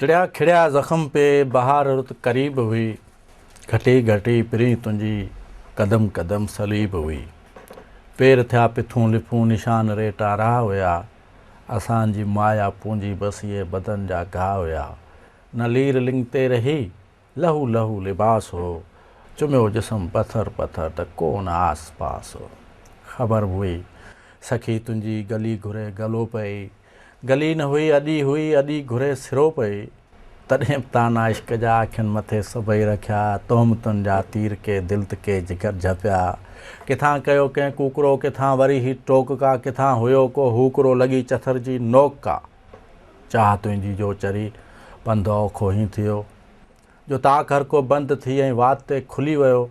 ٽڙيا کڙيا زخم پي بهار رت قريب هئي، گهٽي گهٽي پرين تنهنجي قدم قدم صليب هئي. پير ٿيا پٿون لڦون نشان ري ٽارها هيا، اسان جي مايا پونجي بس اهي بدن جا گهاء هيا. نه لير لڱ تي رهي لهو لهو لباس هو، چميو جسم پٿر پٿر ته ڪو نه آس پاس هو. خبر هئي سکي تنهنجي گلي گهري گلو پئي، گلي نه هئي اڏي هئي، اڏي گهري سرو پئي. تڏهن به طعنا عشق جا اکين مٿي سڀئي رکيا، تهمتن جا تير ڪي دل ته ڪي جگر جهپيا. ڪٿان ڪيو ڪنهن ڪوڪرو، ڪٿان وري هي ٽوڪ ڪا، ڪٿان هيو ڪو هوڪرو، لڳي چٿر جي نوڪ ڪا. چاهه تنهنجي جو چري، پنڌ اوکو هين ٿيو. جو تاڪ هر ڪو بند ٿي ۽ وات تي کلي ويو.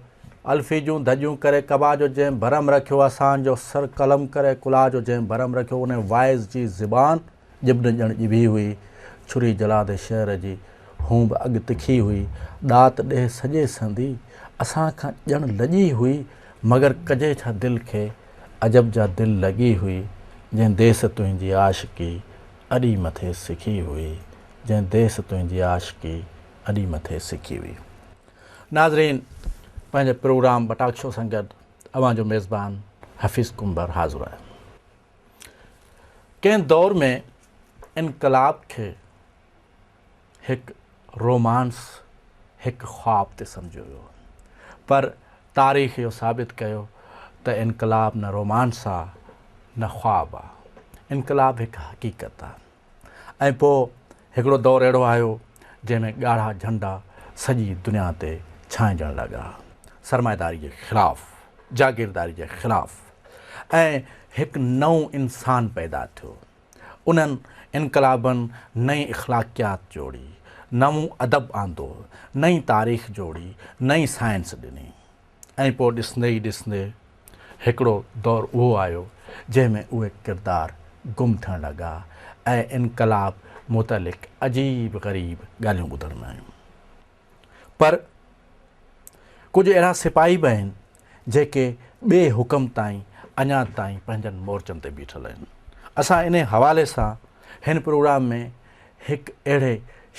الفي جون ڌڄيون ڪري قبا جو جنهن ڀرم رکيو، اسان جو سر قلم ڪري ڪلاهه جو جنهن ڀرم رکيو، انهي واعظ جي زبان ڄڀ نه ڄڻ ڄڀي هئي. ڇري جلاد شهر جي هون به اڳ تکي هئي. ڏات ڏيهه سڄي سندي اسان کان ڄڻ لڄي هئي. مگر ڪجي ڇا دل کي عجب جا دل لڳي هئي. جنهن ديس تنهنجي عاشقي اڏي مٿي سکي هئي. جنهن ديس تنهنجي عاشقي اڏي مٿي سکي هئي. ناظرين پنهنجي پروگرام ٻٽاڪ شو سان گڏ اوهان جو ميزبان حفيظ ڪنڀر حاضر آهي. ڪنهن دور ۾ انقلاب کي هڪ رومانس هڪ خواب تي سمجهيو ويو پر تاريخ اهو ثابت ڪيو ته انقلاب نه رومانس آ نه خواب آ انقلاب هڪ حقيقت آ. ۽ پوء هڪڙو دور اهڙو آيو جنهن ۾ ڳاڙها جهنڊا سڄي دنيا تي ڇانئجڻ لڳا. سرمائيداري جي خلاف، جاگيرداري جي خلاف ۽ هڪ نئون انسان پيدا ٿيو. انهن انقلابن نئين اخلاقيات جوڙي، نئون ادب آندو، نئين تاريخ جوڙي، نئين سائنس ڏني. ۽ پوء ڏسندي ئي ڏسندي هڪڙو دور اهو آيو جنهن ۾ اهي ڪردار گم ٿيڻ لڳا ۽ انقلاب متعلق عجيب غريب ڳالهيون ٻڌڻ ۾ آيون. پر ڪجهه اهڙا سپاهي به آهن جيڪي ٻئي حڪم تائين اڃا تائين پنهنجن مورچن تي بيٺل آهن. اسان انهي حوالي سان هن پروگرام ۾ هڪ اهڙي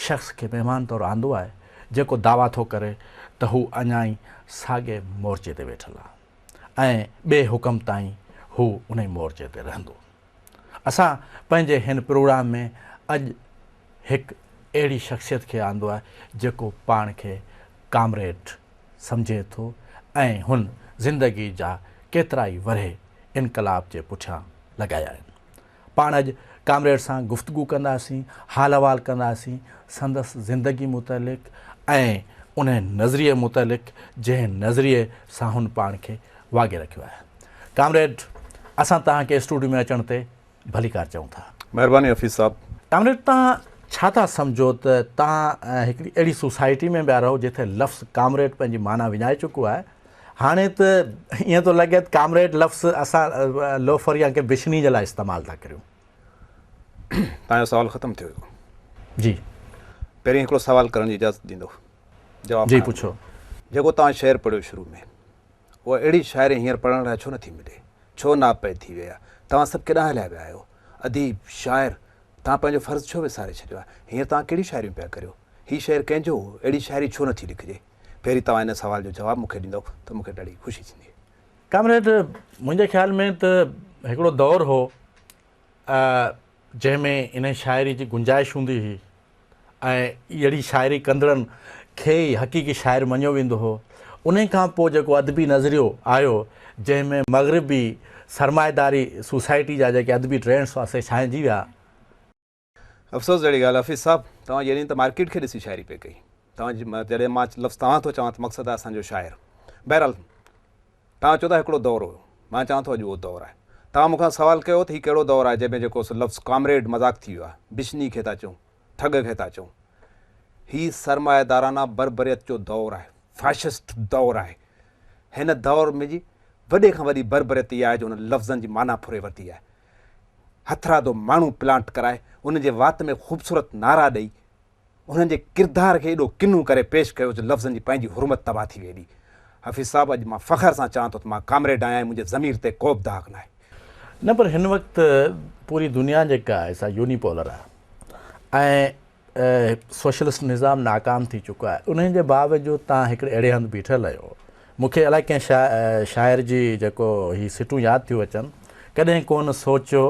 شخص کي مهمان طور آندو آهي جيڪو دعويٰ ٿو ڪري ته هو اڃا ئي ساڳئي مورچي تي ويٺل آهي ۽ ٻئي حڪم تائين هو انهي مورچي تي رهندو. اسان پنهنجي هن پروگرام ۾ اڄ هڪ اهڙي شخصيت کي آندو آهي جيڪو پاڻ کي ڪامريڊ سمجهي ٿو ۽ هن زندگي جا ڪيترائي ورهيه انقلاب جي پٺيان لڳايا آهن. پاڻ اڄ ڪامريڊ سان گفتگو ڪنداسين، حال احوال ڪنداسين، سندس زندگي متعلق ۽ انهي نظريي متعلق جنهن نظريي سان هن پاڻ کي واڳي رکيو آهي. ڪامريڊ اسان توهان کي اسٽوڊيو ۾ اچڻ تي ڀليڪار چئون ٿا. مهرباني حفيظ صاحب. ڪامريڊ توهان ڇا ٿا سمجهو ته توهان هڪڙي اهڙي سوسائٽي ۾ پيا رهو جتي لفظ ڪامريڊ پنهنجي معنيٰ وڃائي چڪو آهي هاڻي ته ائين ٿو لڳي ته ڪامريڊ لفظ اسان لوفر يا ڪنهن بشني جي لاء استعمال ٿا ڪريون. توهان جو سوال ختم ٿيو ويو. جي. پهرين هڪڙو سوال ڪرڻ جي اجازت ڏيندو. جواب جي پڇو. جيڪو توهان شعر پڙهيو شروع ۾ اها اهڙي شاعري هينئر پڙهڻ لاء ڇو نٿي ملي؟ ڇو ناپيد ٿي وئي آهي؟ توهان سڀ ڪيڏانهن هليا ويا آهيو؟ اديب، شاعر، توهان پنهنجو فرض ڇو وساري ڇڏيو آهي؟ هينئر توهان ڪهڙيون شاعريون پيا ڪريو؟ هي شعر ڪنهن جو هو؟ اهڙي شاعري ڇو نٿي لکجي؟ پهرين توهان ان سوال جو جواب مون کي ڏيندؤ ته مون کي ڏاڍي خوشي ٿيندي. ڪامريڊ منهنجي خيال ۾ ته هڪڙو دور هو جنهن ۾ انهي شاعري جي گنجائش هوندي هئي ۽ اهڙي شاعري ڪندڙن کي ئي حقيقي شاعر مڃيو ويندو هو. انهي کان پوء جيڪو ادبي نظريو آيو جنهن ۾ مغربي سرمائيداري سوسائٽي جا جيڪي ادبي ٽرينڊس هئا سي ڇانئجي ويا. افسوس جهڙي ڳالهه حفيظ صاحب توهان جهڙين ته مارڪيٽ کي ڏسي شاعري پئي ڪئي توهان جي جڏهن مان لفظ توهان ٿو چوان ته مقصد آهي اسان جو شاعر بهرحال توهان چئو ٿا هڪڙو دور هيو مان چوان ٿو اڄ اهو دور آهي توهان مون کان سوال ڪيو ته هي ڪهڙو دور آهي جنهن ۾ جيڪو سو لفظ ڪامريڊ مذاق ٿي ويو آهي بشني کي ٿا چئون ٺڳ کي ٿا چئون هي سرمائيدارانه بربريت جو دور آهي فاشسٽ دور آهي هن دور ۾ جي وڏي کان وڏي بربريت اها آهي جو هن لفظن جي معنيٰ ڦري ورتي آهي هٿرادو ماڻهو پلانٽ ڪرائي انهن جي وات ۾ خوبصورت نعرا ڏئي انهن جي ڪردار کي ايڏو ڪنو ڪري پيش ڪيو جو لفظن جي پنهنجي حرمت تباهه ٿي وئي. حفيظ صاحب اڄ مان فخر سان چوان ٿو ته مان ڪامريڊ آهيان ۽ منهنجي ضمير تي ڪوبه داغ ناهي. نه پر هن وقت پوري دنيا جيڪا آهي سا يوني پولر آهي ۽ سوشلسٽ نظام ناڪام ٿي چڪو آهي، انهي جي باوجود توهان هڪڙي اهڙي هنڌ بيٺل آهيو. مون کي الائي ڪنهن شاعر جي جيڪو هي سٽون ياد ٿيون اچن، ڪڏهن ڪونه سوچيو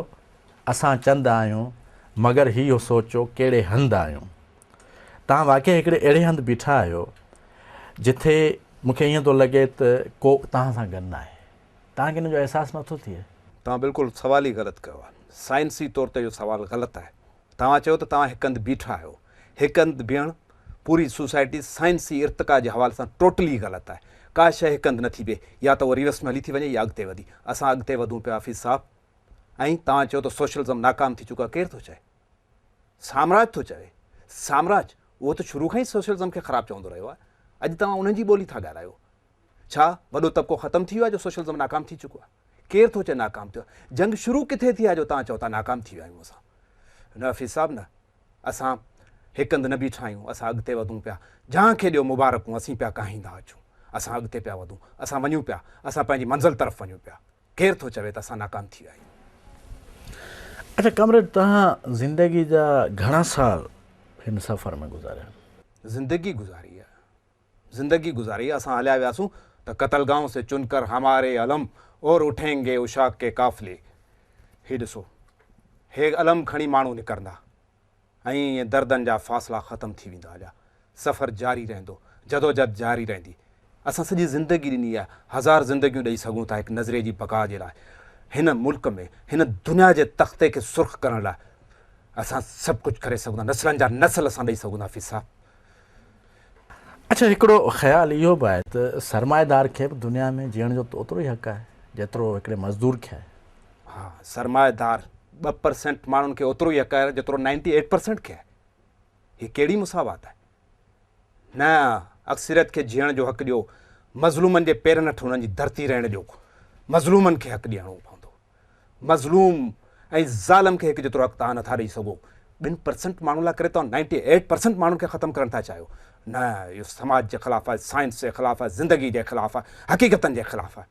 اسان چند آهيون، مگر هي سوچو ڪهڙي هنڌ آهيون. توهان واقعي هڪڙي اهڙي هنڌ بيٺا آهيو جٿي مون کي ائين ٿو لڳي ته ڪو توهان سان گڏ ناهي. توهان کي ان جو احساس نٿو ٿئي؟ توهان بلڪل سوال ئي غلط ڪيو آهي. سائنسي طور تي اهو سوال غلط آهي. توهان چيو ته توهان هڪ هنڌ بيٺا آهيو. هڪ هنڌ بيهڻ پوري سوسائٽي سائنسي ارتقا جي حوالي سان ٽوٽلي غلط آهي. ڪا شيء هڪ هنڌ نٿي بيهي. يا ته اها ريورس ۾ هلي ٿي وڃي يا اڳتي وڌي. اسان اڳتي وڌون پيا حفيظ صاحب. ۽ توهان چيو ته سوشلزم ناڪام ٿي چڪو آهي. ڪير ٿو چئي؟ سامراج ٿو چوي. سامراج اهو ته شروع کان ئي سوشلزم کي خراب چوندو رهيو آهي. اڄ توهان انهن جي ٻولي ٿا ڳالهايو. ڇا وڏو طبقو ختم ٿي ويو آهي جو سوشلزم ناڪام ٿي چڪو آهي؟ ڪير ٿو چئي ناڪام ٿيو آهي؟ جنگ شروع ڪٿي ٿي آهي جو توهان چئو ٿا ناڪام ٿي ويا آهيون اسان؟ نه حفيظ صاحب نه، اسان هڪ هنڌ نه بيٺا آهيون، اسان اڳتي وڌون پيا. جهان کي ڏيو مبارڪون اسين پيا ڪاهيندا اچون. اسان اڳتي پيا وڌون، اسان وڃون پيا، اسان پنهنجي منزل طرف وڃون پيا. ڪير ٿو چوي ته اسان ناڪام ٿي ويا آهيون؟ اڇا ڪامريڊ توهان زندگي جا گهڻا سال هن سفر ۾ گذاريا؟ زندگي گذاري آهي. زندگي گذاري اسان هليا وياسون ته قتل گاهون سي چن ڪر هماري علم اور اٺين گي عشاق ڪي قافلي هي ڏسو هي علم کڻي ماڻهو نڪرندا ۽ ائين دردن جا فاصلا ختم ٿي ويندا هليا سفر جاري رهندو جدوجھد جاري رهندي اسان سڄي زندگي ڏني آهي هزار زندگيون ڏئي سگهون ٿا هڪ نظريي جي بقا جي لاء هن ملڪ ۾ هن دنيا جي تختي کي سرخ ڪرڻ لاء اسان سڀ ڪجهه ڪري سگهون ٿا نسلن جا نسل اسان ڏئي سگهون ٿا حفيظ صاحب. اڇا هڪڙو خيال اهو به آهي ته سرمائيدار کي به دنيا ۾ جيئڻ جو اوترو ئي حق آهي جيترو هڪڙي مزدور کي آهي. ها سرمائيدار 2% ماڻهن کي اوترو ئي حق آهي جيترو 98% کي آهي. هي ڪهڙي مساوات آهي؟ نه اڪثريت کي جيئڻ جو حق ڏيو، مظلومن جي پيرن هيٺ انهن جي ڌرتي رهڻ ڏيو، مظلومن کي حق ڏيڻو پوندو. مظلوم ۽ ظالم کي هڪ جيترو حق توهان نٿا ڏئي سگهو. 2% ماڻهن لاء ڪري توهان 98% ماڻهن کي ختم ڪرڻ ٿا چاهيو. نه اهو سماج جي خلاف آهي، سائنس جي خلاف آهي، زندگي جي خلاف آهي، حقيقتن جي خلاف آهي.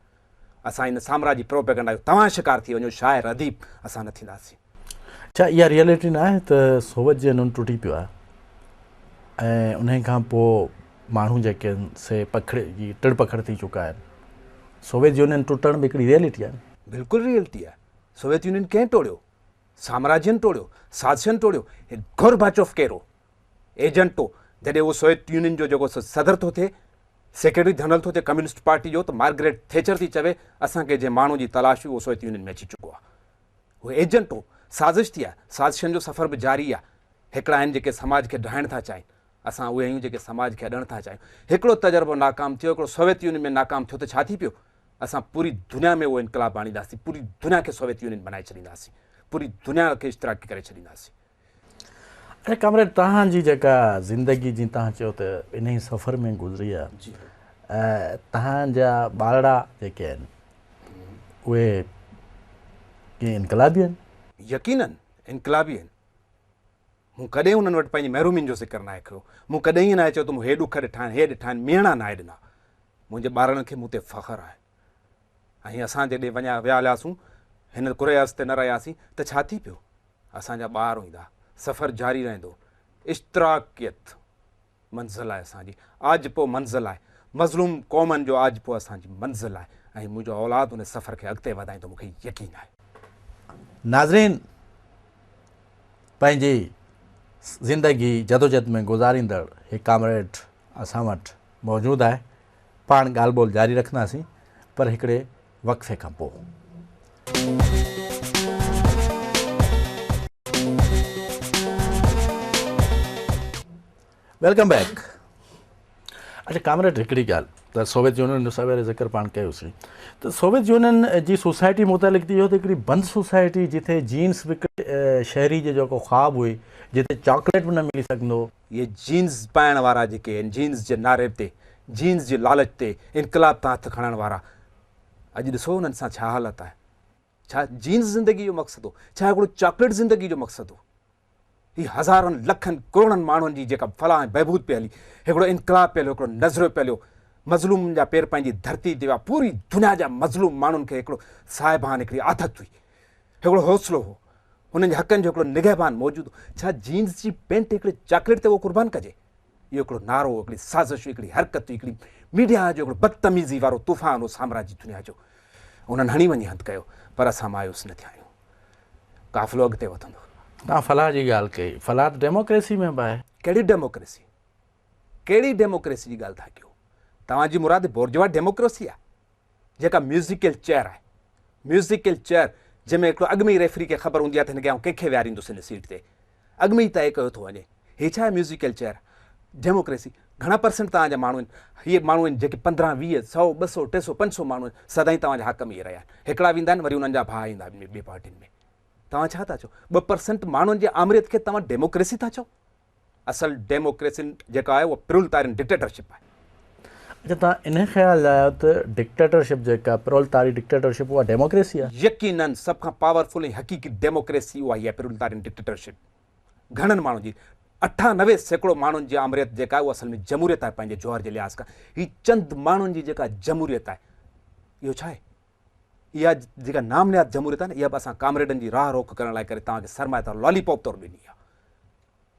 اسان ان سامراجي پروپيگنڊا جو توهان شڪار ٿي وڃو شاعر اديب اسان نه ٿينداسين. ڇا اها ريئلٽي نه آهي ته سوويت يونين ٽٽي پيو آهي ۽ انهي کان پوء ماڻهو جيڪي آهن سي پکڙ جي ٽڙ پکڙ ٿي چڪا آهن. سوويت يونين ٽٽڻ به هڪڙي ريئلٽي آهي نه. بلڪل ريئلٽي آهي. سوويت يونين ڪنهن ٽوڙيو؟ سامراجين ٽوڙيو، سازشن ٽوڙيو. هي گورباچوف ڪير هو؟ ايجنٽ هو. جڏهن اهو سوويت يونين جو جيڪو صدر ٿو ٿئي، سيڪريٽري جنرل ٿو ٿئي ڪميونسٽ پارٽي جو ته مارگريٽ ٿيچر ٿي چوي اسان کي جنهن ماڻهو جي تلاش هئي اهو سوويت يونين ۾ اچي چڪو آهي. هو ايجنٽ هو. سازش ٿي آهي. سازشن جو سفر به جاري آهي. هڪڙا آهن جيڪي سماج کي ڊاهڻ ٿا چاهين. اسان اهي آهيون جيڪي سماج کي اڏڻ ٿا چاهيون. هڪڙو تجربو ناڪام ٿيو، هڪڙو سوويت يونين ۾ ناڪام ٿيو ته ڇا ٿي پيو؟ اسان پوري دنيا ۾ اهو انقلاب آڻينداسين، پوري دنيا کي سوويت يونين بنائي ڇڏينداسين، پوري دنيا کي اشتراڪي ڪري ڇڏينداسين. اڇا ڪامريڊ توهان جي جيڪا زندگي جيئن توهان چيو ته انهي سفر ۾ گذري آهي، توهان جا ٻارڙا جيڪي آهن اهي ڪي انقلابي آهن؟ يقينن انقلابي آهن. مون ڪڏهن انهن وٽ پنهنجي محرومين جو ذڪر ناهي ڪيو. مون ڪڏهن ائين ناهي چيو ته مون هي ڏک ڏٺا آهن، هي ڏٺا آهن، ميهڻا ناهي ڏنا. منهنجي ٻارڙن کي مون تي فخر آهي. ۽ اسان جيڏي وڃا ويا هلياسون، هن ڪري ارض تي نه رهياسين ته ڇا ٿي پيو؟ اسان جا ٻار ايندا، سفر جاري رهندو. اشتراڪيت منزل آهي اسان جي، آجپو منزل آهي، مظلوم قومن جو آجپو اسان جي منزل آهي ۽ منهنجو اولاد ان سفر کي اڳتي وڌائيندو مون کي يقين آهي. ناظرين! پنهنجي زندگي جدوجھد ۾ گذاريندڙ هي ڪامريڊ اسان وٽ موجود آهي. پاڻ ڳالهه ٻولهه جاري رکنداسين پر هڪڙي وقفي کان پوء. Welcome back. اچا ڪامريڊ هڪڙي ڳالهه ته سوويت يونين جو سوير ذڪر پاڻ ڪيوسين ته سوويت يونين جي سوسائٽي متعلق ته اهو ته هڪڙي بند سوسائٽي جتي جينز وڪڻي شهري جو جيڪو خواب هئي جتي چاڪليٽ به نه ملي سگهندو. اهي جينز پائڻ وارا جيڪي آهن جينز جي نعري تي جينز جي لالچ تي انقلاب تان هٿ کڻڻ وارا اڄ ڏسو انهن سان ڇا حالت آهي ڇا جينز زندگي جو مقصد هو ڇا هڪڙو چاڪليٽ زندگي جو مقصد هو هي هزارن لکن ڪروڙن ماڻهن جي جيڪا فلاح ۽ بهبود پئي هلي، هڪڙو انقلاب پئي هليو، هڪڙو نظريو پئي هليو، مظلومن جا پير پنهنجي ڌرتي تي ويا، پوري دنيا جا مظلوم ماڻهن کي هڪڙو صاحبان هڪڙي آٿت هئي، هڪڙو حوصلو هو. هنن جي حقن جو هڪڙو نگهبان موجود هو. ڇا جينز جي پينٽ هڪڙي چاڪليٽ تي اهو قربان ڪجي؟ اهو هڪڙو نعرو هو، هڪڙي سازش هئي، هڪڙي حرڪت هئي، هڪڙي ميڊيا جو هڪڙو بدتميزي وارو طوفان هو سامراجي دنيا جو. انهن هڻي وڃي هنڌ ڪيو، پر اسان مايوس نه ٿيا آهيون. قافلو اڳتي وڌندو. توهان فلاح جي ڳالهه ڪئي، فلاح ته ڊيموڪريسي ۾ به آهي. ڪهڙي ڊيموڪريسي؟ ڪهڙي ڊيموڪريسي جي ڳالهه ٿا ڪيو؟ توهان جي مراد بورجوا ڊيموڪريسي آهي؟ جيڪا ميوزيڪل چيئر آهي، ميوزيڪل چيئر جنهن ۾ هڪڙو اڳ ۾ ئي ريفري کي خبر هوندي آهي ته هن کي آئون ڪنهن کي ويهاريندس هن سيٽ تي، اڳ ۾ ئي طئي ڪيو ٿو وڃي. هي ڇا آهي ميوزيڪل چيئر؟ ڊيموڪريسي گهڻا پرسنٽ توهان جا ماڻهو آهن؟ هي ماڻهو آهن جيڪي 15، 20، سئو، 200، 300، 500 ماڻهو آهن، سدائين توهان جا حاڪم اهي رهيا آهن. هڪڙا ويندا آهن وري انهن جا ڀاء ايندا ٻي پارٽين ۾. توهان ڇا ٿا چئو؟ 2% ماڻهن جي آمريت کي توهان ڊيموڪريسي ٿا چئو؟ اصل ڊيموڪريسي جيڪا آهي اها پرولتارين ڊڪٽيٽرشپ آهي. اڇا توهان انهي خيال جا آهيو ته ڊڪٽيٽرشپ جيڪا پرولتاري ڊڪٽيٽرشپ اها ڊيموڪريسي آهي؟ يقينن سڀ کان پاورفل ۽ حقيقي ڊيموڪريسي اها ئي آهي پرولتارين ڊڪٽيٽرشپ. گهڻن ماڻهن جي 98% ماڻهن جي آمريت جيڪا آهي اها اصل ۾ جمهوريت آهي پنهنجي جوهر جي لحاظ کان. هي چند ماڻهن جي جيڪا جمهوريت آهي اهو ڇا آهي؟ اها جيڪا نام نهاد جمهوريت آهي نه اها به اسان ڪامريڊن جي راهه روڪ ڪرڻ لاء ڪري توهان کي سرمائيدار لالي پاپ طور ڏني آهي.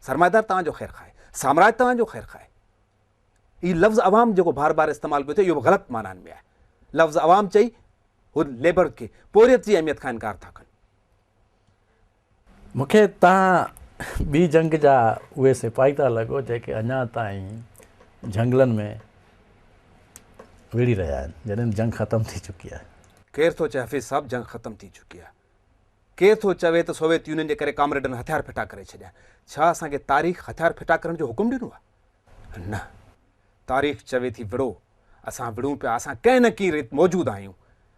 سرمائيدار توهان جو خير خواهه، سامراج توهان جو خير خواهه. هي لفظ عوام جيڪو بار بار استعمال پيو ٿئي اهو به غلط معنائن ۾ آهي. لفظ عوام چئي هو ليبر کي پورهيت جي اهميت کان انڪار ٿا ڪن. مون کي توهان ٻي جنگ جا اهي سپاهي ٿا لڳو جيڪي اڃا تائين جهنگلن ۾ وڙهي رهيا آهن جڏهن جنگ ختم ٿي چڪي آهي. ڪير ٿو چئي حفيظ صاحب جنگ ختم ٿي چڪي آهي؟ ڪير ٿو چوي ته سوويت يونين جي ڪري ڪامريڊن هٿيار ڦٽا ڪري ڇڏيا؟ ڇا اسان کي تاريخ هٿيار ڦٽا ڪرڻ جو حڪم ڏنو آهي؟ نه. تاريخ چوي ٿي وڙهو. اسان وڙهون پيا. اسان ڪنهن نه ڪنهن ريت موجود آهيون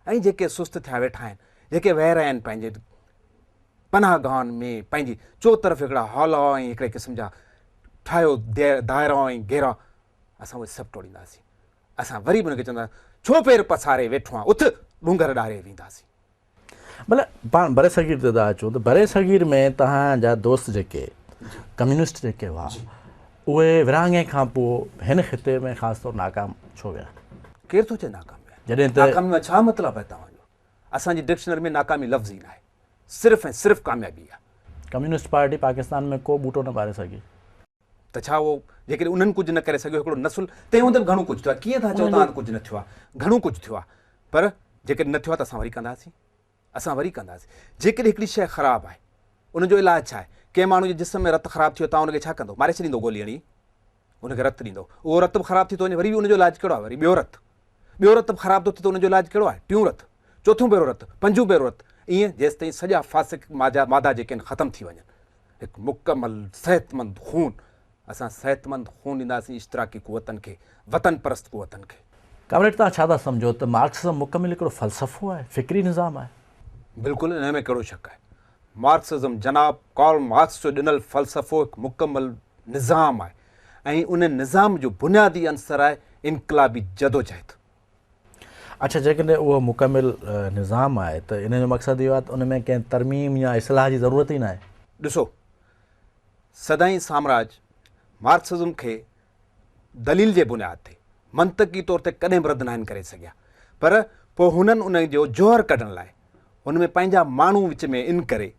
۽ جيڪي سست ٿيا ويٺا آهن، جيڪي ويهي رهيا آهن پنهنجي پناهه گاهن ۾ پنهنجي چوطرف هڪڙا هالا ۽ هڪڙي قسم جا ٺاهيو دائرا ۽ گهيرا، اسان اهي سڀ ٽوڙينداسين. اسان وري به ان کي چونداسين، ڇو پير پساري ويٺو آهين، اٿ ڏونگر ڏاري وينداسين. ڀلا پاڻ برصغير تي ٿا اچون ته برصغير ۾ توهان جا دوست جيڪي ڪميونسٽ جيڪي هئا اهي ورهاڱي کان پوء هن خطي ۾ خاص طور ناڪام ڇو ويا؟ ڪير ٿو چئي ناڪام ويا؟ جڏهن ته ناڪامي مان ڇا مطلب آهي توهان جو؟ اسان جي ڊڪشنري ۾ ناڪامي لفظ ئي ناهي، صرف ۽ صرف ڪاميابي آهي. ڪميونسٽ پارٽي پاڪستان ۾ ڪو ٻوٽو نه ٻاري سگهي. ته ڇا اهو جيڪڏهن انهن ڪجهه نه ڪري سگهيو هڪڙو نسل تنهن هوندي به گهڻو ڪجهه ٿيو آهي ڪيئن ٿا چئو توهان ته ڪجهه نه ٿيو آهي گهڻو ڪجهه ٿيو آهي پر جيڪڏهن نه ٿيو آهي ته اسان وري ڪنداسين اسان وري ڪنداسين جيڪڏهن هڪڙي شيء خراب آهي ان جو علاج ڇا آهي ڪنهن ماڻهو جي جسم ۾ رت خراب ٿي ويو توهان ان کي ڇا ڪندو ماري ڇڏيندو گولي هڻي ان کي رت ڏيندو اهو رت به خراب ٿي ٿو وڃي وري به ان جو علاج ڪهڙو آهي وري ٻيو رت ٻيو رت به خراب ٿو ٿئي ته ان جو علاج ڪهڙو آهي ٽيون رت چوٿون ڀيرو رت پنجون ڀيرو رت ائين جيستائين سڄا فاسق مادا جيڪي آهن ختم ٿي وڃن هڪ مڪمل صحتمند خون، اسان صحتمند خون ڏينداسين اشتراڪي قوتن کي، وطن پرست قوتن کي. ڪامريڊ توهان ڇا ٿا سمجهو ته مارڪسزم مڪمل هڪڙو فلسفو آهي، فڪري نظام آهي؟ بلڪل انهي ۾ ڪهڙو شڪ آهي. مارڪسزم جناب ڪارل مارڪس جو ڏنل فلسفو هڪ مڪمل نظام آهي ۽ ان نظام جو بنيادي عنصر آهي انقلابي جدوجهد. اڇا جيڪڏهن اهو مڪمل نظام آهي ته ان جو مقصد اهو آهي ته ان ۾ ڪنهن ترميم يا اصلاح جي ضرورت ئي ناهي. ڏسو سدائين سامراج مارڪسزم کي دليل جي بنياد تي منطقي طور تي ڪڏهن به رد ناهن ڪري سگهيا پر پوء هنن ان جو جوهر ڪڍڻ لاء ان ۾ پنهنجا ماڻهو وچ ۾ ان ڪري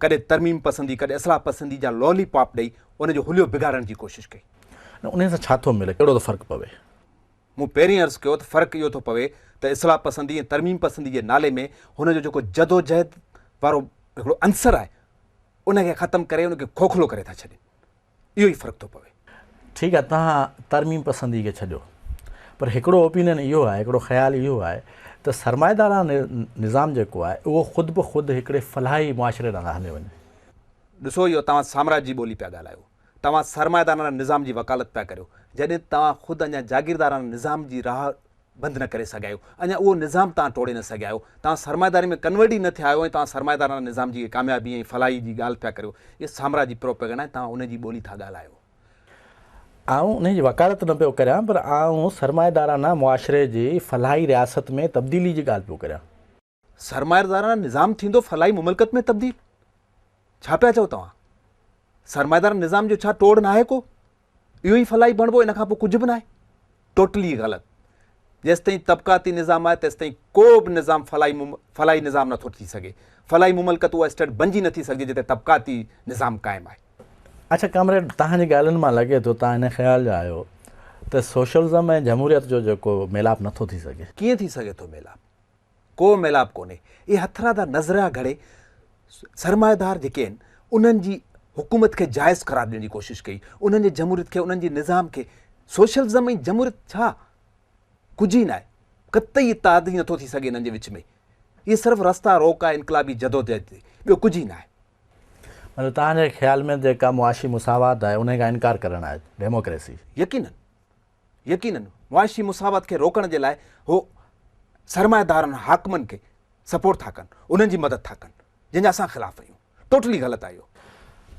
ڪڏهن ترميم پسندي ڪڏهن اصلاح پسندي جا لولي پاپ ڏئي ان جو حليو بگاڙڻ جي ڪوشش ڪئي. نه انهي سان ڇا ٿو ملي ڪهڙو ٿو فرق پوي؟ مون پهرين عرض ڪيو ته فرق اهو ٿو پوي ته اصلاح پسندي ۽ ترميم پسندي جي نالي ۾ هن جو جيڪو جدوجهد وارو هڪڙو عنصر آهي ان کي ختم ڪري ان کي کوکلو ڪري ٿا ڇڏين اهو ئي فرق ٿو پوي. ٺيڪ آهي توهان ترميم پسندي کي ڇڏيو پر هڪڙو اوپينين اهو آهي هڪڙو خيال اهو آهي ته سرمائيدارانه نظام جيڪو آهي اهو خود به خود هڪڙي فلاحي معاشري ڏانهن هليو وڃي. ڏسو اهو توهان سامراج جي ٻولي پيا ڳالهايو. توهان سرمائيدارانه نظام جي وڪالت پيا ڪريو، جڏهن توهان خود اڃا جاگيردارانه نظام جي راهه بند نه ڪري سگهيا آهيو، اڃا اهو نظام توهان ٽوڙي نه سگهيا آهيو، توهان سرمائيداري ۾ ڪنورٽ ئي نه ٿيا آهيو ۽ توهان سرمائيدارانه نظام جي ڪاميابي ۽ فلاحي جي ڳالهه پيا ڪريو، اهي سامراجي پروپيگنڊا آهي، توهان ان جي ٻولي ٿا ڳالهايو. آئون انهي جي وڪالت نه پيو ڪريان پر آئون سرمائيدارانه معاشري جي فلاحي رياست ۾ تبديلي جي ڳالهه پيو ڪريان. سرمائيدارانه نظام ٿيندو فلاحي مملڪت ۾ تبديل؟ ڇا پيا چئو توهان؟ سرمائيدارانه نظام جو ڇا ٽوڙ ناهي ڪو؟ اهو ئي فلاحي بڻبو ان کان پوء ڪجهه به ناهي؟ ٽوٽلي غلط. جيستائين طبقاتي نظام آهي تيستائين ڪو به نظام فلاحي فلاحي نظام نٿو ٿي سگهي. فلاحي مملڪت اها اسٽيٽ بنجي نٿي سگهجي جتي طبقاتي نظام قائم آهي. اڇا ڪامريڊ توهان جي ڳالهين مان لڳي ٿو توهان ان خيال جا آهيو ته سوشلزم ۽ جمهوريت جو جيڪو ميلاپ نٿو ٿي سگهي. ڪيئن ٿي سگهي ٿو ميلاپ؟ ڪو ميلاپ ڪونهي. اهي هٿرادا نظريا گهڙي سرمائيدار جيڪي آهن انهن جي حڪومت کي جائز قرار ڏيڻ جي ڪوشش ڪئي، انهن جي جمهوريت کي، انهن جي نظام کي. سوشلزم ۽ جمهوريت ڇا؟ ڪجهه ئي ناهي. قطعي اتحاد ئي نٿو ٿي سگهي انهن جي وچ ۾. اهي صرف رستا روڪ آهي انقلابي جدوجهد تي، ٻيو ڪجهه ئي ناهي. مطلب توهان جي خيال ۾ جيڪا معاشي مساوات آهي انهي کان انڪار ڪرڻ آهي ڊيموڪريسي. يقينن. يقينن معاشي مساوات کي روڪڻ جي لاء هو سرمائيدارن حاڪمن کي سپورٽ ٿا ڪن، انهن جي مدد ٿا ڪن جنهن جا اسان خلاف آهيون. ٽوٽلي غلط آهي اهو.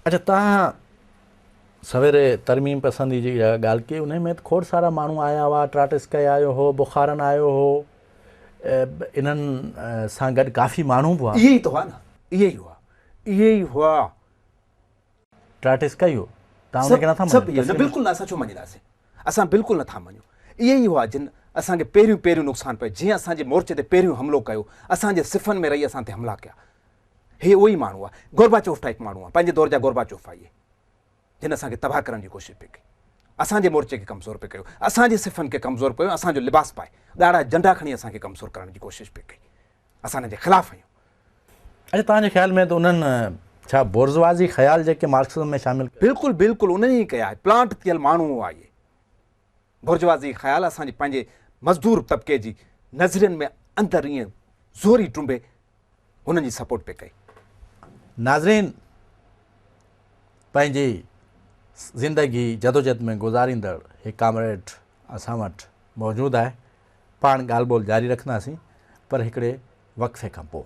اڇا توهان سويري ترميم پسندي جي جيڪا ڳالهه ڪئي انهي ۾ ته کوڙ سارا ماڻهو آيا هئا، ٽراٽسڪئي آيو هو، بخارن آيو هو، انهن سان گڏ ڪافي ماڻهو به هئا. اهي ئي ته هئا نه، اهي ئي هئا، اهي ئي هئا. ٽراٽسڪئي هو، توهان ان کي نٿا مڃو؟ نه بلڪل نه، اسان ڇو مڃينداسين، اسان بلڪل نٿا مڃون. اهي ئي هئا جن اسان کي پهريون پهريون نقصان پهچايو، جنهن اسان جي مورچي تي پهريون حملو ڪيو، اسان جي صفن ۾ رهي اسان تي حملا ڪيا. هي اهي ئي ماڻهو هئا، گورباچوف ٽائيپ ماڻهو هئا، پنهنجي دور جا گورباچوف هئا اهي، جن اسان کي تباهه ڪرڻ جي ڪوشش پئي ڪئي، اسان جي مورچي کي ڪمزور پئي ڪيو، اسان جي صفن کي ڪمزور ڪيو، اسان جو لباس پائي، ڳاڙها جهنڊا کڻي اسان کي ڪمزور ڪرڻ جي ڪوشش پئي ڪئي. اسان انهن جي خلاف آهيون. اڇا توهان جي خيال ۾ ته انهن ڇا بورزوازي خيال جيڪي مارڪسزم ۾ شامل ڪيا. بلڪل بلڪل انهن ئي ڪيا آهي پلانٽ ٿيل ماڻهو هئا اهي. بورجوازي خيال اسان جي پنهنجي مزدور طبقي جي نظرين ۾ اندر ائين زوري ٽنبي هنن جي سپورٽ پئي ڪئي. ناظرين پنهنجي زندگي جدوجهد ۾ گذاريندڙ هي ڪامريڊ اسان وٽ موجود آهي. پاڻ ڳالهه ٻولهه جاري رکنداسين پر هڪڙي وقفي کان پوء.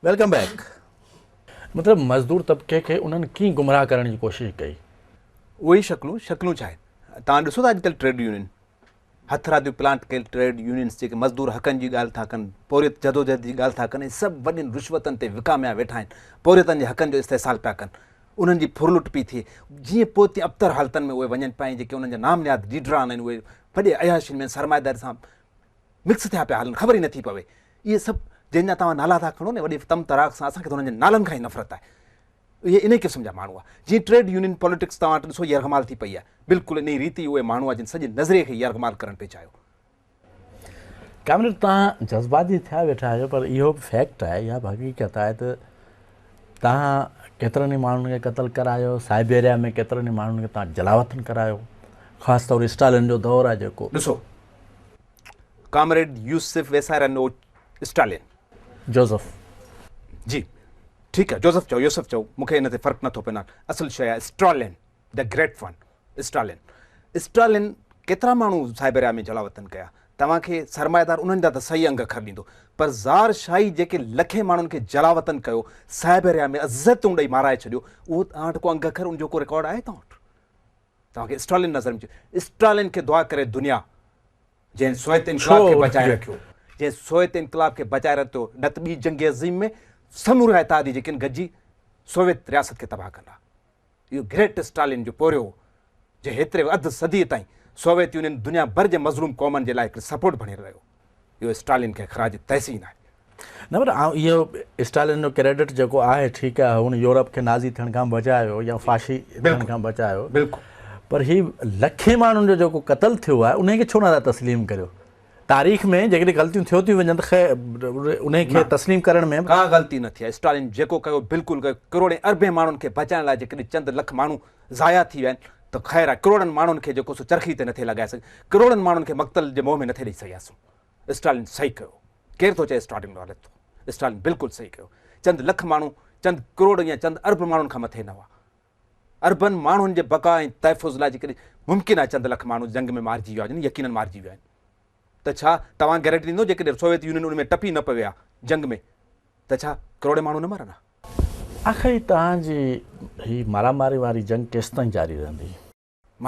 Welcome back. مطلب مزدور طبقي کي انهن ڪيئن گمراهه ڪرڻ جي ڪوشش ڪئي. اهي ئي شڪلون شڪلون ڇا آهن توهان ڏسو ٿا اڄڪلهه ٽريڊ يونين هٿرادو پلانٽ ڪيل ٽريڊ يونينز جيڪي مزدور حقن جي ڳالهه ٿا ڪن، پورهيت جدوجهد جي ڳالهه ٿا ڪن ۽ سڀ وڏين رشوتن تي وڪاميا ويٺا آهن، پورهيتن جي حقن جو استحصال پيا ڪن، انهن جي ڦرلٽ پئي ٿئي، جيئن پوء تيئن ابتر حالتن ۾ اهي وڃن پيا ۽ جيڪي انهن جا نام نهاد ليڊران آهن اهي وڏي عياشين ۾ سرمائيداري سان مڪس ٿيا پيا هلن، خبر ئي نٿي پوي. اهي سڀ جنهن جا توهان نالا ٿا کڻو نه وڏي طم طراق سان اسان کي ته انهن جي نالن کان ئي نفرت آهي. اهي انهي قسم جا ماڻهو هئا. جيئن ٽريڊ يونين پاليٽڪس توهان وٽ ڏسو يرغمال ٿي پئي آهي. بلڪل انهي ريت ئي اهي ماڻهو هئا جن سڄي نظريي کي يرغمال ڪرڻ پئي چاهيو. ڪامريڊ توهان جذباتي ٿيا ويٺا آهيو پر اهو به فيڪٽ آهي اها به حقيقت آهي ته توهان ڪيترن ئي ماڻهن کي قتل ڪرايو سائبيريا ۾ ڪيترن ئي ماڻهن کي توهان جلاوطن ڪرايو خاص طور اسٽالن جو دور آهي جيڪو. ڏسو ڪامريڊ يوسف ويساريانوچ اسٽالن. جوزف. جي ٺيڪ آهي جوزف چئو يوسف چئو مون کي ان تي فرق نٿو پئي اصل شيء آهي Stalin the great one Stalin Stalin ڪيترا ماڻهو سائبيريا ۾ جلاوطن ڪيا توهان کي سرمائيدار انهن جا ته صحيح انگ اکر ڏيندو پر زار شاهي جيڪي لکين ماڻهن کي جلاوطن ڪيو سائبيريا ۾ عزتون ڏئي مارائي ڇڏيو اهو توهان وٽ ڪو انگ اکر ان جو ڪو رڪارڊ آهي توهان وٽ توهان کي اسٽالن نظر ۾ اسٽالن کي دعا ڪري دنيا جنهن سوويت انقلاب کي بچائي رکيو، جنهن سوويت انقلاب کي بچائي رکيو، نه ته ٻي جنگ عظيم ۾ سمورا اتحادي جيڪي آهن گڏجي سوويت رياست کي تباهه ڪندا. اهو گريٽ اسٽالن جو پورهيو هو، جنهن هيتري اڌ صديء تائين سوويت يونين دنيا ڀر جي مظلوم قومن جي لاء هڪڙي سپورٽ بڻيل رهيو. اهو اسٽالن کي خراج تحسين آهي. نه پر آئون اهو اسٽالن جو ڪريڊٽ جيڪو آهي ٺيڪ آهي هن يورپ کي نازي ٿيڻ کان بچايو يا فاشي ٿيڻ کان بچايو بلڪل پر هي لکين ماڻهن جو جيڪو قتل ٿيو آهي انهي کي ڇو نٿا تسليم ڪريو تاريخ ۾ جيڪڏهن غلطيون ٿيو ٿيون وڃن ته خير انهي کي تسليم ڪرڻ ۾ ڪا غلطي نه ٿي آهي اسٽالن جيڪو ڪيو بلڪل ڪيو ڪروڙين اربين ماڻهن کي بچائڻ لاء جيڪڏهن چند لک ماڻهو ضايع ٿي ويا آهن ته خير آهي ڪروڙن ماڻهن کي جيڪو سو چرخي تي نٿي لڳائي سگهي ڪروڙن ماڻهن کي مقتل جي منهن ۾ نٿي ڏئي سگهياسون اسٽالن صحيح ڪيو. ڪير ٿو چئي اسٽالن غلط ٿو. اسٽالن بلڪل صحيح ڪيو. چند لک ماڻهو چند ڪروڙ يا چند ارب ماڻهن کان مٿي نه هئا. اربن ماڻهن جي بقا ۽ تحفظ لاء جيڪڏهن ممڪن آهي چند لک ماڻهو جنگ ۾ مارجي ويا هجن يقينن مارجي ويا آهن ته ڇا توهان گيرنٽي ڏيندو جيڪڏهن سوويت يونين ان ۾ ٽپي نه پوي ها جنگ ۾ ته ڇا ڪروڙين ماڻهو نه مرن ها. آخر هي توهان جي هي مارا ماري واري جنگ ڪيستائين جاري رهندي؟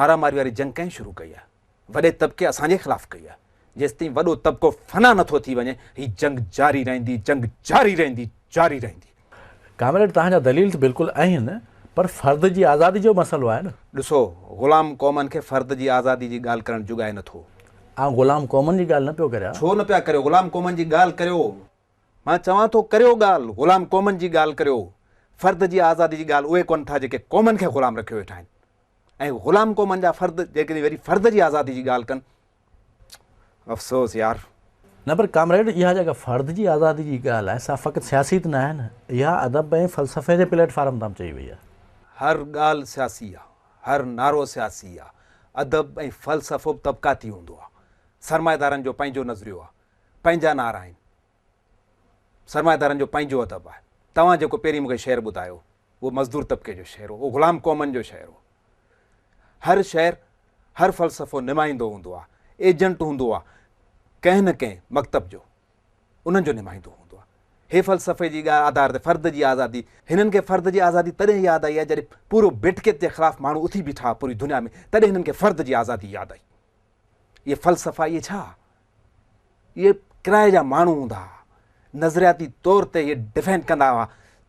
مارا ماري واري جنگ ڪنهن شروع ڪئي آهي؟ وڏي طبقي اسان جي خلاف ڪئي آهي. جيستائين وڏو طبقو فنا نه ٿو ٿي وڃي، هي جنگ جاري رهندي، جنگ جاري رهندي، جاري رهندي. ڪامريڊ توهان جا دليل ته بلڪل آهن پر فرد جي آزادي جو مسئلو آهي نه. ڏسو غلام قومن کي فرد جي آزادي جي ڳالهه ڪرڻ جڳائي نه ٿو. آئون غلام قومن جي ڳالهه نه پيو ڪريان. ڇو نه پيا ڪريو غلام قومن جي ڳالهه ڪريو. مان چوان ٿو ڪريو ڳالهه غلام قومن جي ڳالهه ڪريو. فرد جي آزادي جي ڳالهه اهي ڪن ٿا جيڪي قومن کي غلام رکيو ويٺا آهن ۽ غلام قومن جا فرد جيڪڏهن وري فرد جي آزادي جي ڳالهه ڪن افسوس يار. نه پر ڪامريڊ اها جيڪا فرد جي آزادي جي ڳالهه آهي سا فقط سياسي ته ناهي نه اها ادب ۽ فلسفي جي پليٽ فارم تان به چئي وئي آهي. هر ڳالهه سياسي آهي، هر نعرو سياسي آهي، ادب ۽ فلسفو به طبقاتي هوندو آهي، سرمائيدارن جو پنهنجو نظريو آهي، پنهنجا نعرا آهن، سرمائيدارن جو پنهنجو ادب آهي. توهان جيڪو پهرين مون کي شعر ٻڌايو اهو مزدور طبقي جو شعر هو، اهو غلام قومن جو شعر هو. هر شعر، هر فلسفو نمائندو هوندو آهي، ايجنٽ هوندو آهي ڪنهن نه ڪنهن مڪتب جو، انهن جو نمائندو هوندو آهي. هي فلسفي جي ڳالهه آڌار تي فرد جي آزادي، هنن کي فرد جي آزادي تڏهن ياد آئي آهي جڏهن پورو بيٺڪيت جي خلاف ماڻهو اٿي بيٺا هئا پوري دنيا ۾ تڏهن هنن کي فرد جي آزادي ياد آئي. اهي فلسفا اهي ڇا؟ اهي ڪرائي جا ماڻهو هوندا هئا. نظرياتي طور تي اهي ڊفينڊ ڪندا هئا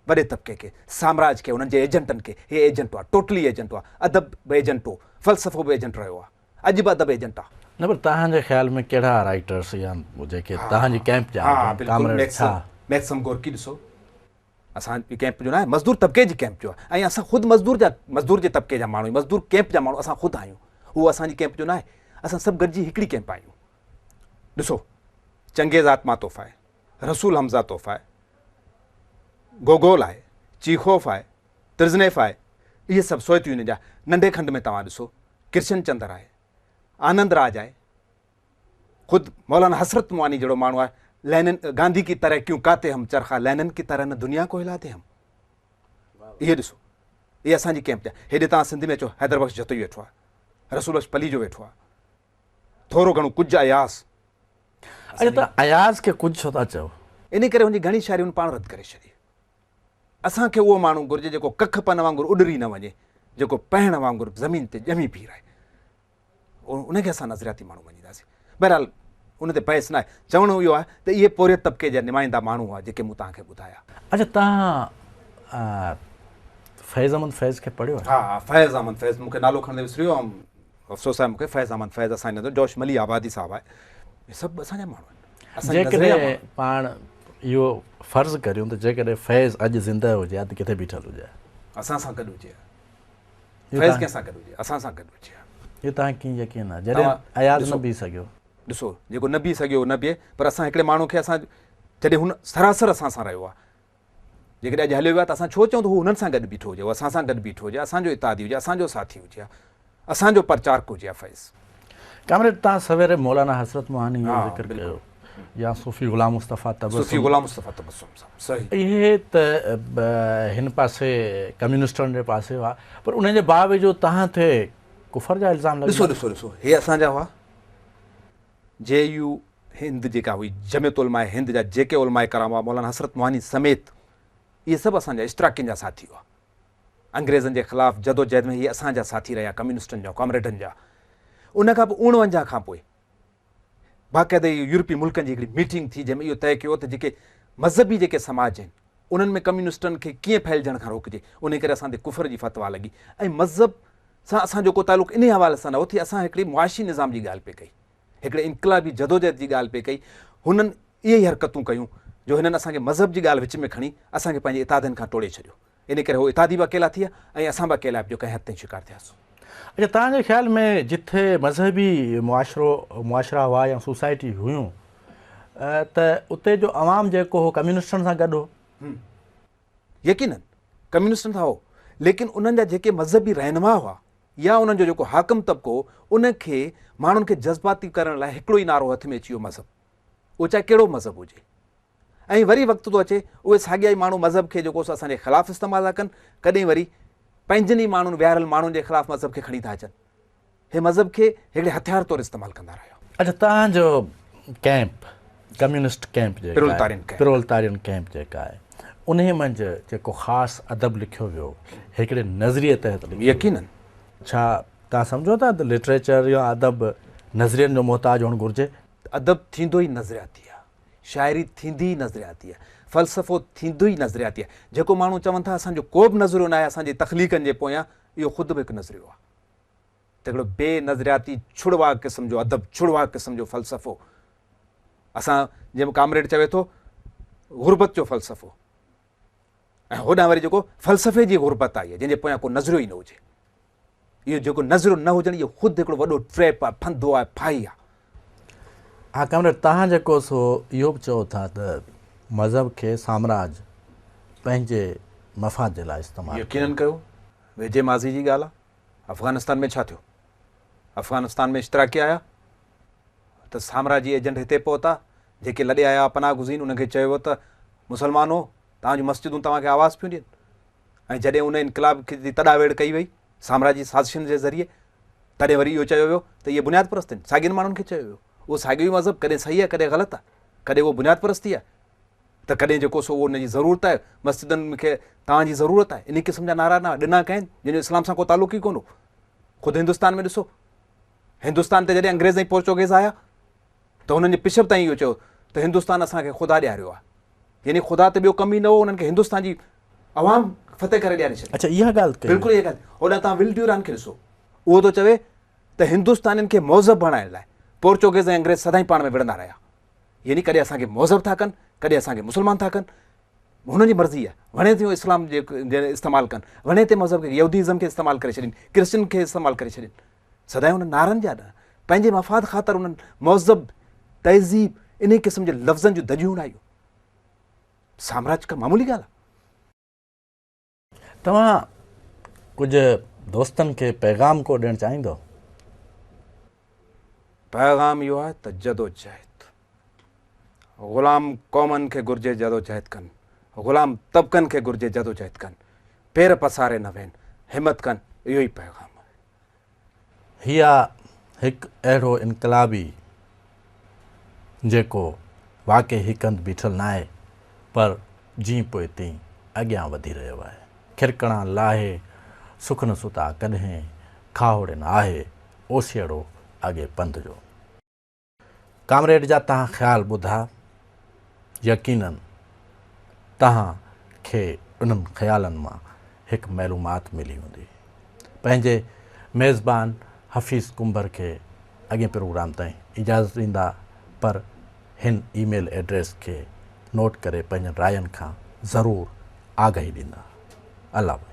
وڏي طبقي کي، سامراج کي، انهن جي ايجنٽن کي. اهي ايجنٽ هئا، ٽوٽلي ايجنٽ هئا. ادب به ايجنٽ هو، فلسفو به ايجنٽ رهيو آهي. اڄ به ادب ايجنٽ آهي. نه پر توهان جي خيال ۾ ڪهڙا رائيٽرس يا جيڪي توهان جي ڪئمپ جا آهن، ڪامريڊ ڇا؟ ميڪسم گورڪي ڏسو. اسان جي ڪئمپ جو ناهي، مزدور طبقي جي ڪئمپ جو آهي ۽ اسان خود مزدور جا مزدور جي طبقي جا ماڻهو آهيون، مزدور ڪئمپ جا ماڻهو اسان خود آهيون، اهو اسان جي ڪئمپ جو ناهي، اسان سڀ گڏجي هڪڙي ڪئمپ آهيون. ڏسو چنگيز آتماتوف آهي، رسول حمزه توف آهي، گوگول آهي، چيخوف آهي، ترزنيف آهي، اهي سڀ سوويت يونين جا. ننڍي کنڊ ۾ توهان ڏسو ڪرشن چندر آهي، آنند راج آهي، خود مولانا حسرت مواني جهڙو ماڻهو آهي، لينن گانڌي ڪي طرح ڪيون ڪاتي هم چرخا لينن ڪي طرح نه دنيا ڪو هلاتي هم. اهي ڏسو اهي اسان جي ڪيمپ جا. هيڏي توهان سنڌ ۾ اچو حيدر بخش جتوئي ويٺو آهي، رسول بخش پليجو ويٺو آهي، ٿورو گهڻو ڪجهه اياز. اڇا ته اياز کي ڪجهه ڇو ٿا چئو؟ انهي ڪري هن جي گهڻي شاعري هن پاڻ رد ڪري ڇڏي. اسان کي اهو ماڻهو گهرجي جيڪو ڪک پن وانگر اڏري نه وڃي، جيڪو پهڻ وانگر زمين تي ڄمي بيهي رهي. ان کي اسان نظرياتي ماڻهو مڃينداسين. بهرحال ان تي بحث ناهي. چوڻ اهو آهي ته اهي پورهيت طبقي جا نمائندا ماڻهو هئا جيڪي مون توهان کي ٻڌايا. اڇا توهان فيض احمد فيض کي پڙهيو آهي؟ ها ها فيض احمد فيض مون کي نالو کڻندي وسري ويو ۽ افسوس آهي مون کي فيض احمد فيض اسان جو جوش مليح آبادي صاحب آهي اهي سڀ اسان جا ماڻهو آهن. اسان جا نظريا جيڪڏهن پاڻ اهو فرض ڪريون ته جيڪڏهن فيض اڄ زنده هجي ها ته ڪٿي بيٺل هجي ها؟ اسان سان گڏ هجي ها. فيض ڪنهن سان گڏ هجي؟ اسان سان گڏ هجي ها. اهو توهان کي ڪيئن يقين آهي؟ جڏهن اياز نه بيهي سگهيو. ڏسو جيڪو نه بيهي سگهيو نه بيهي پر اسان هڪڙي ماڻهو کي اسان جڏهن هن سراسر اسان سان رهيو آهي جيڪڏهن اڄ هليو ويو آهي ته اسان ڇو چئون ته هو هنن سان گڏ بيٺو هجي هو اسان سان گڏ بيٺو هجي اسان جو اتحادي هجي اسان جو ساٿي هجي ها اسان جو پرچارڪ هجي ها فيض. ڪامريڊ توهان سويري مولانا حسرت موهاني جو ذڪر ڪيو يا صوفي غلام مصطفيٰ تبسم. صوفي غلام مصطفيٰ تبسم صاحب صحيح. اهي ته هن پاسي ڪميونسٽن جي پاسي هئا پر انهن جي باوجود توهان تي ڪفر جا الزام لڳندا. ڏسو ڏسو ڏسو هي اسان جا هئا جي يو هند جيڪا هئي جمعيت علماء هند جا جيڪي علماء ڪرام هئا مولانا حسرت موهاني سميت اهي سڀ اسان جا اشتراڪين جا ساٿي هئا انگريزن جي خلاف جدوجهد ۾ هي اسان جا ساٿي رهيا ڪميونسٽن جا ڪامريڊن جا ان کان پوء 49 کان پوء باقاعده يورپي ملڪن جي هڪڙي ميٽنگ ٿي جنهن ۾ اهو طئي ڪيو ته جيڪي مذهبي جيڪي سماج آهن انهن ۾ ڪميونسٽن کي ڪيئن ڦهلجڻ کان روڪجي ان ڪري اسان تي ڪفر جي فتويٰ لڳي ۽ مذهب سان اسان جو ڪو تعلق انهي حوالي سان نه هو ٿي اسان هڪڙي معاشي نظام جي ڳالهه پئي ڪئي هڪڙي انقلابي جدوجهد جي ڳالهه پئي ڪئي هنن اهي ئي حرڪتون ڪيون جو هنن اسان کي مذهب جي ڳالهه وچ ۾ کڻي اسان کي پنهنجي اتحادين کان ٽوڙي ڇڏيو ان ڪري هو اتحادي به اڪيلا ٿي ويا ۽ اسان به اڪيلائپ جو ڪنهن حد تائين شڪار ٿياسون. اڇا توهان جي خيال ۾ جٿي مذهبي معاشرو معاشرا هئا يا سوسائٽي هيون ته اتي جو عوام جيڪو هو ڪميونسٽن سان گڏ هو؟ يقينن ڪميونسٽن سان هو ليڪن انهن جا جيڪي مذهبي رهنما هئا يا انهن جو جيڪو حاڪم طبقو هو ان کي ماڻهن کي جذباتي ڪرڻ لاء هڪڙو ئي نعرو هٿ ۾ اچي ويو مذهب اهو چاهي ڪهڙو به مذهب هجي ۽ وري وقت ٿو اچي اهي ساڳيا ئي ماڻهو مذهب کي جيڪو سو اسان جي خلاف استعمال ٿا ڪن ڪڏهن وري پنهنجن ئي ماڻهن ويهاريل ماڻهن جي خلاف مذهب کي کڻي ٿا اچن هي مذهب کي هڪڙي هٿيار طور استعمال ڪندا رهيا. اڇا توهان جو ڪئمپ ڪميونسٽ ڪئمپ جيڪا آهي پرولتارين ڪئمپ پرولتارين ڪئمپ جيڪا آهي انهي منجهه جيڪو خاص ادب لکيو ويو هڪڙي نظريي تحت لکيو ويو. يقينن. ڇا توهان سمجهو ٿا ته لٽريچر يا ادب نظرين جو محتاج هئڻ گهرجي؟ ادب ٿيندو ئي نظرياتي آهي. شاعري ٿيندي ئي نظرياتي آهي. فلسفو ٿيندو ئي نظرياتي آهي. جيڪو ماڻهو چون ٿا اسان جو ڪو به نظريو ناهي اسان جي تخليقن جي پويان، اهو خود به هڪ نظريو آهي. ته هڪڙو بي نظرياتي ڇڙواڳ قسم جو ادب، ڇڙواڳ قسم جو فلسفو. اسان جنهن ڪامريڊ چوي ٿو غربت جو فلسفو ۽ هوڏانهن وري جيڪو فلسفي جي غربت آئي آهي جنهن جي پويان ڪو نظريو ئي نه هجي. اهو جيڪو نظريو نه هجڻ اهو خود هڪڙو وڏو ٽريپ آهي، ڦندو آهي، ڦاهي آهي. ها ڪامريڊ توهان جيڪو سو اهو به چئو ٿا ته مذهب کي سامراج پنهنجي مفاد جي لاء استعمال ڪيو. يقينن ڪيو. ويجهي ماضي جي ڳالهه آهي. افغانستان ۾ ڇا ٿيو؟ افغانستان ۾ اشتراڪي آيا ته سامراجي ايجنٽ هتي پهتا، جيڪي لڏي آيا پناهه گزين انهن کي چيو ويو ته مسلمانو توهان جون مسجدون توهان کي آواز پيون ڏين ۽ جڏهن ان انقلاب جي تڏا ويڙهه ڪئي وئي سامراجي سازشن جي ذريعي تڏهن وري اهو چيو ويو ته اهي بنياد پرست آهن. ساڳين ماڻهن کي چيو ويو. اهو ساڳيو ئي مذهب ڪڏهن صحيح آهي ڪڏهن غلط آهي، ڪڏهن اهو بنياد پرستي آهي ته ڪڏهن جيڪو سو اهو ان جي ضرورت آهي، مسجدن کي توهان جي ضرورت آهي. انهي قسم جا نعرا نه ڏنا ڪنهن جنهن جو اسلام سان ڪو تعلق ئي ڪونه هو. خود هندستان ۾ ڏسو، هندستان تي جڏهن انگريز ۽ پورچوگيز آيا ته هنن جي پشپ تائين اهو چيو ته هندستان اسان کي خدا ڏياريو آهي، يعني خدا ته ٻيو ڪم ئي نه هو، انهن کي هندستان جي عوام فتح ڪري ڏياري ڇڏي. اڇا اها ڳالهه ڪئي. بلڪل اها ڳالهه. هوڏانهن توهان ول ڊيوران کي ڏسو، اهو ٿو چوي ته هندستانين کي مهذب بڻائڻ لاء پورچوگيز ۽ انگريز سدائين پاڻ ۾ وڙهندا رهيا. يعني ڪڏهن اسان کي مهذب ٿا ڪن، ڪڏهن اسان کي مسلمان ٿا ڪن. هنن جي مرضي آهي، وڻي ٿي اسلام جي استعمال ڪن، وڻي تي مذهب کي، يهوديزم کي استعمال ڪري ڇڏين، ڪرسچن کي استعمال ڪري ڇڏين. سدائين انهن نعرن جا نه، پنهنجي مفاد خاطر انهن مهذب، تهذيب، انهي قسم جي لفظن جون ڌڄيون اڏايون. سامراج ڪا معمولي ڳالهه آهي؟ توهان ڪجهه دوستن کي پيغام ڪو ڏيڻ چاهيندو؟ پيغام اهو آهي ته جدوجهد غلام قومن کي گهرجي جدوجهد ڪن، غلام طبقن کي گهرجي جدوجهد ڪن، پير پساري نه ويهن، همت ڪن، اهو ئي پيغام آهي. هي آ هڪ اهڙو انقلابي جيڪو واقعي هڪ هنڌ بيٺل ناهي پر جيئن پوء تيئن اڳيان وڌي رهيو آهي. کرڪڻا لاهي سک نه ستا ڪڏهن، کاهوڙي نه آهي اوسيئڙو اڳي پنڌ جو. ڪامريڊ جا تهان خيال ٻڌا، يقينن تهان کي انهن خيالن مان هڪ معلومات ملي هوندي. پنهنجي ميزبان حفيظ ڪنڀر کي اڳئين پروگرام تائين اجازت ڏيندا پر هن اي ميل ايڊريس کي نوٽ ڪري پنهنجن راين کان ضرور آگاهي ڏيندا. الله.